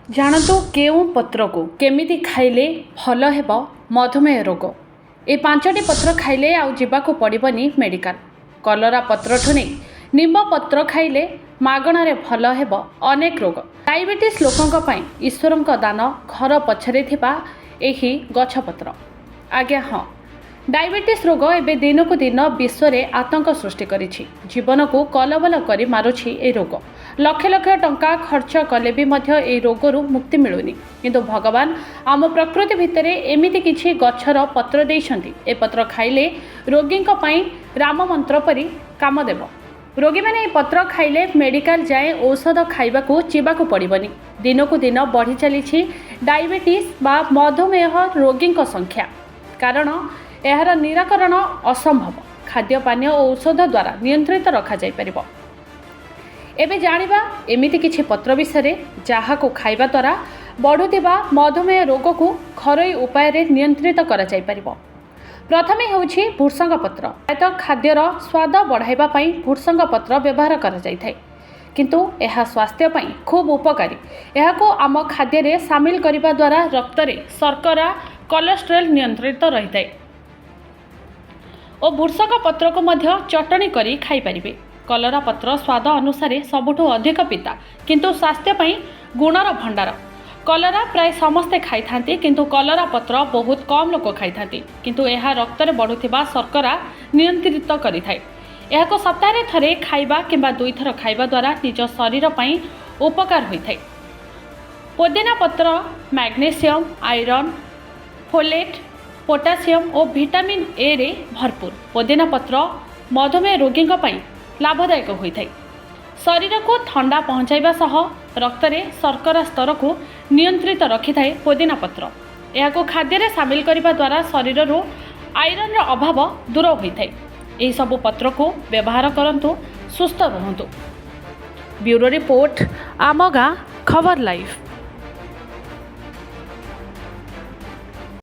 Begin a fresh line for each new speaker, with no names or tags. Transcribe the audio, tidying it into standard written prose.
ଜାଣନ୍ତୁ, କେଉଁ ପତ୍ରକୁ କେମିତି ଖାଇଲେ ଭଲ ହେବ ମଧୁମେହ ରୋଗ। ଏ ପାଞ୍ଚଟି ପତ୍ର ଖାଇଲେ ଆଉ ଯିବାକୁ ପଡ଼ିବନି ମେଡ଼ିକାଲ। କଲରା ପତ୍ରଠୁ ନେଇ ନିମ୍ବ ପତ୍ର ଖାଇଲେ ମାଗଣାରେ ଭଲ ହେବ ଅନେକ ରୋଗ। ଡାଇବେଟିସ୍ ଲୋକଙ୍କ ପାଇଁ ଈଶ୍ୱରଙ୍କ ଦାନ ଘର ପଛରେ ଥିବା ଏହି ଗଛପତ୍ର। ଆଜ୍ଞା ହଁ, ଡାଇବେଟିସ୍ ରୋଗ ଏବେ ଦିନକୁ ଦିନ ବିଶ୍ୱରେ ଆତଙ୍କ ସୃଷ୍ଟି କରିଛି। ଜୀବନକୁ କଲବଲ କରି ମାରୁଛି ଏହି ରୋଗ। ଲକ୍ଷ ଲକ୍ଷ ଟଙ୍କା ଖର୍ଚ୍ଚ କଲେ ବି ମଧ୍ୟ ଏହି ରୋଗରୁ ମୁକ୍ତି ମିଳୁନି। କିନ୍ତୁ ଭଗବାନ ଆମ ପ୍ରକୃତି ଭିତରେ ଏମିତି କିଛି ଗଛର ପତ୍ର ଦେଇଛନ୍ତି, ଏ ପତ୍ର ଖାଇଲେ ରୋଗୀଙ୍କ ପାଇଁ ରାମ ମନ୍ତ୍ର ପରି କାମ ଦେବ। ରୋଗୀମାନେ ଏହି ପତ୍ର ଖାଇଲେ ମେଡ଼ିକାଲ ଯାଏଁ ଔଷଧ ଖାଇବାକୁ ଯିବାକୁ ପଡ଼ିବନି। ଦିନକୁ ଦିନ ବଢ଼ି ଚାଲିଛି ଡାଇବେଟିସ୍ ବା ମଧୁମେହ ରୋଗୀଙ୍କ ସଂଖ୍ୟା, କାରଣ ଏହାର ନିରାକରଣ ଅସମ୍ଭବ। ଖାଦ୍ୟ ପାନୀୟ ଓ ଔଷଧ ଦ୍ୱାରା ନିୟନ୍ତ୍ରିତ ରଖାଯାଇପାରିବ। ଏବେ ଜାଣିବା ଏମିତି କିଛି ପତ୍ର ବିଷୟରେ, ଯାହାକୁ ଖାଇବା ଦ୍ୱାରା ବଢ଼ୁଥିବା ମଧୁମେହ ରୋଗକୁ ଘରୋଇ ଉପାୟରେ ନିୟନ୍ତ୍ରିତ କରାଯାଇପାରିବ। ପ୍ରଥମେ ହେଉଛି ଭୃସଙ୍ଗ ପତ୍ର। ପ୍ରାୟତଃ ଖାଦ୍ୟର ସ୍ୱାଦ ବଢ଼ାଇବା ପାଇଁ ଭୃସଙ୍ଗ ପତ୍ର ବ୍ୟବହାର କରାଯାଇଥାଏ, କିନ୍ତୁ ଏହା ସ୍ୱାସ୍ଥ୍ୟ ପାଇଁ ଖୁବ୍ ଉପକାରୀ। ଏହାକୁ ଆମ ଖାଦ୍ୟରେ ସାମିଲ କରିବା ଦ୍ୱାରା ରକ୍ତରେ ଶର୍କରା, କୋଲେଷ୍ଟ୍ରଲ୍ ନିୟନ୍ତ୍ରିତ ରହିଥାଏ ଓ ଭୃସଙ୍ଗ ପତ୍ରକୁ ମଧ୍ୟ ଚଟଣି କରି ଖାଇପାରିବେ। କଲରା ପତ୍ର ସ୍ୱାଦ ଅନୁସାରେ ସବୁଠୁ ଅଧିକ ପିତା, କିନ୍ତୁ ସ୍ୱାସ୍ଥ୍ୟ ପାଇଁ ଗୁଣର ଭଣ୍ଡାର। କଲରା ପ୍ରାୟ ସମସ୍ତେ ଖାଇଥାନ୍ତି, କିନ୍ତୁ କଲରା ପତ୍ର ବହୁତ କମ୍ ଲୋକ ଖାଇଥାନ୍ତି। କିନ୍ତୁ ଏହା ରକ୍ତରେ ବଢ଼ୁଥିବା ଶର୍କରା ନିୟନ୍ତ୍ରିତ କରିଥାଏ। ଏହାକୁ ସପ୍ତାହରେ ଥରେ ଖାଇବା କିମ୍ବା ଦୁଇଥର ଖାଇବା ଦ୍ୱାରା ନିଜ ଶରୀର ପାଇଁ ଉପକାର ହୋଇଥାଏ। ପୋଦିନା ପତ୍ର ମ୍ୟାଗ୍ନେସିୟମ୍, ଆଇରନ୍, ଫୋଲେଟ୍, ପୋଟାସିୟମ୍ ଓ ଭିଟାମିନ୍ ଏରେ ଭରପୁର। ପୋଦିନା ପତ୍ର ମଧୁମେହ ରୋଗୀଙ୍କ ପାଇଁ ଲାଭଦାୟକ ହୋଇଥାଏ। ଶରୀରକୁ ଥଣ୍ଡା ପହଞ୍ଚାଇବା ସହ ରକ୍ତରେ ଶର୍କରା ସ୍ତରକୁ ନିୟନ୍ତ୍ରିତ ରଖିଥାଏ ପୋଦିନା ପତ୍ର। ଏହାକୁ ଖାଦ୍ୟରେ ସାମିଲ କରିବା ଦ୍ୱାରା ଶରୀରରୁ ଆଇରନ୍ର ଅଭାବ ଦୂର ହୋଇଥାଏ। ଏହିସବୁ ପତ୍ରକୁ ବ୍ୟବହାର କରନ୍ତୁ, ସୁସ୍ଥ ରୁହନ୍ତୁ। ବ୍ୟୁରୋ ରିପୋର୍ଟ, ଆମ ଗାଁ ଖବର ଲାଇଭ୍।